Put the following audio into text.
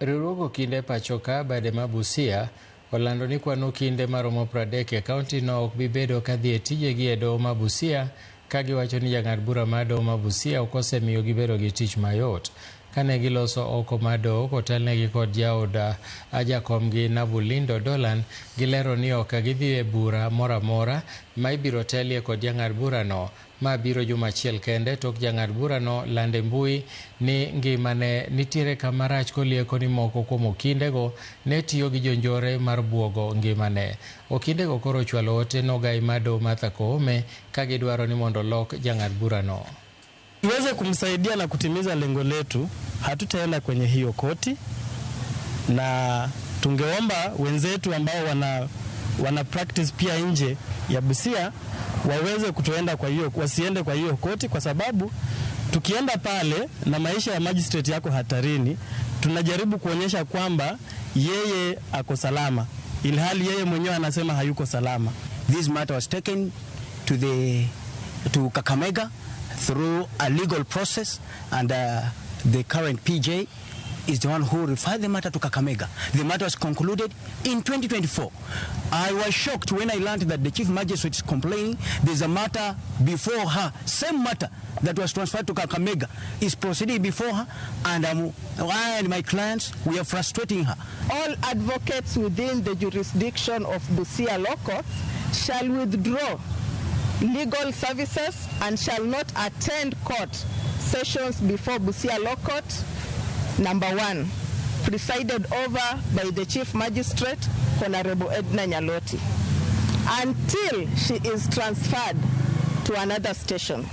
Riwruog okinde e pachoka bade ma Busia olando ni kwan okinde maromo 30 e kaunti no ok bi bedo ka dhi e tijegi e doho ma Busia ka giwacho ni jang'ad bura mar doho ma Busia ok osemiyo gibedo gi tich mayot. Kane giloso oko mar doho kotelnegi kod jaod jakomgi Nabulindo Dolan, gilero ni ok gidhi e bura moro amora ma ibiro telie kod jang'ad burano. Ma biro juma achiel kende tok jang'ad burano lando e mbui ni ngimane nitiere kama rach kolieko ni moko kuom okindego ne tiyo gi jonjore mar buogo ngimane. Okindego koro ochwalo ote nogai mar doho Martha Koome ka gidwaro ni mondo olok jang'ad burano. Tuweze kumsaidia na kutimiza lengo letu, hatutaenda kwenye hiyo koti, na tungeomba wenzetu ambao wana practice pia nje ya Busia waweze kutoenda kwa hiyo, wasiende kwa hiyo koti, kwa sababu tukienda pale na maisha ya magistrate yako hatarini. Tunajaribu kuonyesha kwamba yeye ako salama, ilhali yeye mwenyewe anasema hayuko salama. This matter was taken to Kakamega through a legal process, and the current PJ is the one who referred the matter to Kakamega. The matter was concluded in 2024. I was shocked when I learned that the chief magistrate is complaining there's a matter before her, same matter that was transferred to Kakamega is proceeding before her, and I and my clients, we are frustrating her. All advocates within the jurisdiction of Busia Law Courts shall withdraw legal services and shall not attend court sessions before Busia Law Court number 1, presided over by the Chief Magistrate, Honorable Edna Nyaloti, until she is transferred to another station.